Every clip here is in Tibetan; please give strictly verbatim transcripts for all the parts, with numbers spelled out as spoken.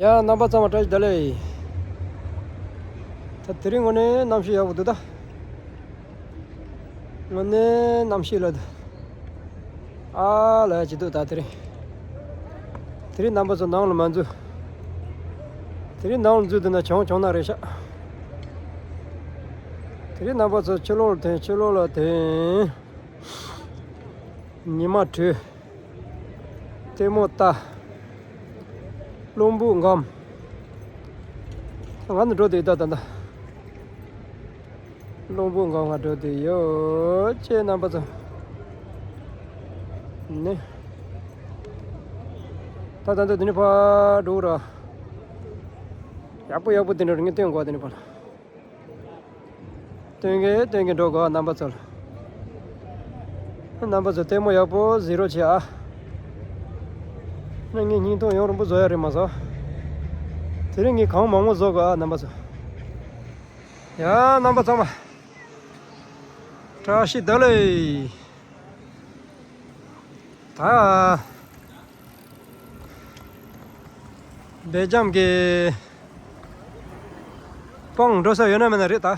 ཡ། རྣམ་པ་ཚང་མ་བཀྲ་ཤིས་བདེ་ལེགས། ད་དེ་རིང་དངོས་གནས་གནམ་གཤིས་ཡག་པོ་འདུག་ད། དངོས་གནས་གནམ་གཤིས་ལ་འདུག། ཨ་ལ་ཅི་འདུག་ད་དེ་རིང་། དེ་རིང་རྣམ་པ་ཚོ་ནང་ལ་མ་འཛུལ། དེ་རིང་ནང་ལ་འཛུལ་འདུག་ན་གྱོང་གྱོང་ན་རེད་ཤག། དེ་རིང་རྣམ་པ་ཚོ་ཕྱི་ལོགས་ལ་ཐོན། ཕྱི་ལོགས་ལ་ཐོན། ཉི་མ་དྲོས། ལྟད་མོ་ལྟ། རླུང་བུ་འགམ། ང་ནི་འགྲོ་དུས་ད་ད་ད། རླུང་བུ་འགམ་ང་འགྲོ་དུས་ཡོད་ཅེས་རྣམ་པ་ཚོ། ནི། ད་ད་ད་འདི་ནི་ཕར་འགྲོ་ར། ཡག་པོ་ཡག་པོ་དེ་འདྲ་ངས་སྟོན་དགོས་དེ་ནི་ཕར། སྟོན་གྱི་སྟོན་གྱི་འགྲོ་དགོས་རྣམ་པ་ཚོར། རྣམ་པ་ཚོ་ལྟད་མོ་ཡག་པོ་གཟིགས་རོགས་བྱེད་ཨ། ནི་ངས་སྙིང་སྟོབས་ཡོང་རིང་པོ་བཟོ་ཡ་རེད་མ་བཟོ། དེ་རིང་ངས་གང་མང་མང་བཟོ་དགོས་ཨ་རྣམ་པ་ཚོ། ཡ། རྣམ་པ་ཚང་མ་བཀྲ་ཤིས་བདེ་ལེགས། ད། སྦེལ་ཇམ་གྱི་སྤང་འགྲོ་ས་ཡོད་ན་མེད་ན་རེད་ད།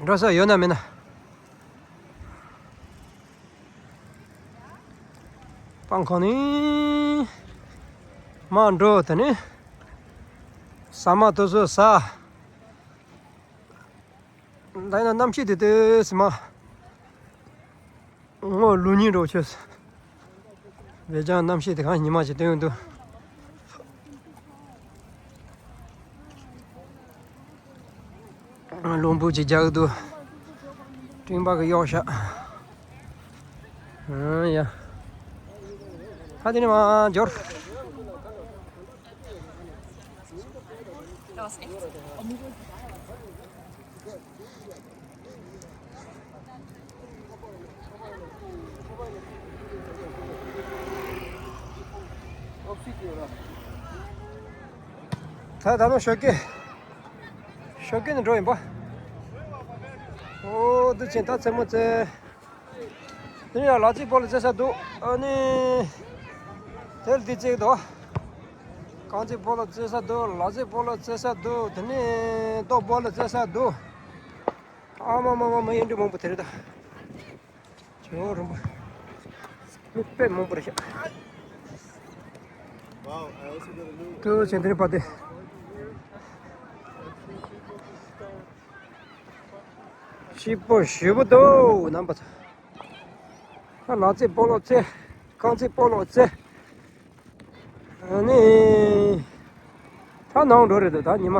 འགྲོ་ས་ཡོད་ན་མེད་ན། སྤང་ཁོག་ནས་མར་འགྲོ། དེ་ནས་ཟ་མ་དེ་ཚོ་ཟ། ད་ཡིན་ན་གནམ་གཤིས་དེ་ལྟོས་ཟིན་མ། སྔོ་ལུག་ཉིན་འགྲོ་ཆོས། སྦེལ་ཇམ་གནམ་གཤིས་དེ་གང་ཉི་མ་ཞིག་སྟོན་འདུག། རླུང་བུ་ཅིག་རྒྱག་འདུག། སྤྲིན་པ་གི་གཡོག་ཤག། ཨ་ཡ། ད་དེ་ནས་མར་འབྱོར། ད་ད་ནང་ཞོགས་ཀས། ཞོགས་ཀས་ནས་འགྲོ་ཡིན་པ། ཨོ་འདི་ཕྱིན་ད་མཚན་མོ་བཙལ། དེ་ནས་ཡང་ལ་རྩེ་སྤོ་ལོ་རྩེ་ས་འདུག། ཨ་ནི། དེར་འདི་རྩེ་འདུག། རྐང་རྩེ་སྤོ་ལོ་རྩེ་ས་འདུག། ལ་རྩེ་སྤོ་ལོ་རྩེ་ས་འདུག། དེ་ནས་ཏོག་སྤོ་ལོ་རྩེ་ས་འདུག། ཨ་མ་མ་མ་མ་ཡིན་འདྲི་མང་པོ་དེ་རེད་ད། ཇོ་རུམ་པ། མི་དཔེ་མང་པོ་རེད་ཤག། ཀུ་ཆེན་དེ་རིང་པ་དེ། སྐྱིད་པོ་ཞེ་པོ་འདུག་རྣམ་པ་ཚོ། ད་ལ་རྩེ་སྤོ་ལོ་རྩེ། རྐང་རྩེ་སྤོ་ལོ་རྩེ། ཨ་ནི། ད་ནང་འགྲོ་རེད་འདུག་ད་ཉི་མ།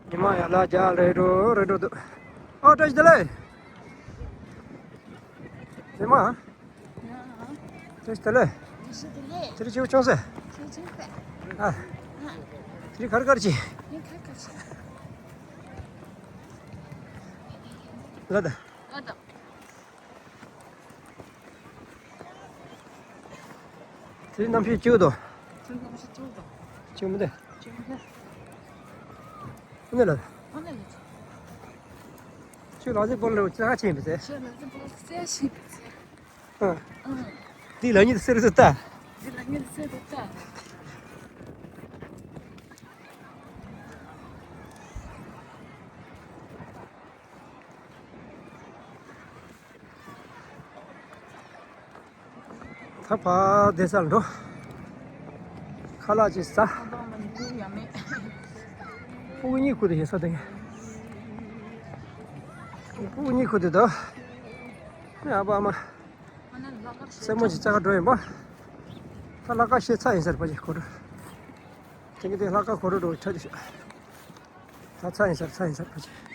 ཉི་མ་ཡར་ལ་རྒྱག་རེད་འགྲོ་རེད་འགྲོ་འདུག། ཨོ་བཀྲ་ཤིས་བདེ་ལེགས། ཉི་མ། བཀྲ་ཤིས་བདེ་ལེགས། བཀྲ་ཤིས་བདེ་ལེགས། དེ་རིང་ཆུ་བོ་ཆུང་ཟེར། ཆུ་ཆུང་ཟེར། ཨ། དེ་རིང་གར་གར་གྱིས། ཡིན་གར་གར་གྱིས། ལ་ད། ལ་ད། དེ་གནམ་གཤིས་སྐྱིད་འདུག། དེ་གནམ་གཤིས་སྐྱིད་འདུག། སྐྱིད་མི་འདུག། སྐྱིད་མི་འདུག། ཨ་ནི་ལ། ཨ་ནི་ལ། ཁྱོད་ལ་རྩེ་སྤོ་ལོ་རྩེ་ཆེན་པོ་ཟེར། ཁྱོད་ལ་རྩེ་སྤོ་ལོ་རྩེ་ཆེན་པོ་ཟེར། ཨ། ཨ། འདི་ལ་ཉིད་གསེར་ཟེར་ད། འདི་ལ་ཉིད་གསེར་ཟེར་ད། ད་ཕར་བསྡད་ས་ལ་འགྲོ། ཁ་ལག་ཅིག་ཟ། ཕྲུ་གུ་གཉིད་ཁུག་དེ་ཡིན་ས་དེ། ཕྲུ་གུ་གཉིད་ཁུག་དེ་འདུག། ཨ་ཕ་ཨ་མ། སེན་མོ་ཅིག་བཅག་ག་འགྲོ་ཡིན་པ། ད་ལྷག་དཀར་ཤེལ་ཚ་ཡིན་ས་རེད་པ་ཅིག་གོ་འགྲོ། དེང་གི་དེ་ལྷག་དཀར་གོ་འགྲོ་འགྲོ་ཆ་ཅིག་ཤོག། ད་ཚ་ཡིན་ས་རེད། ཚ་ཡིན་ས་རེད་པ་ཅིག།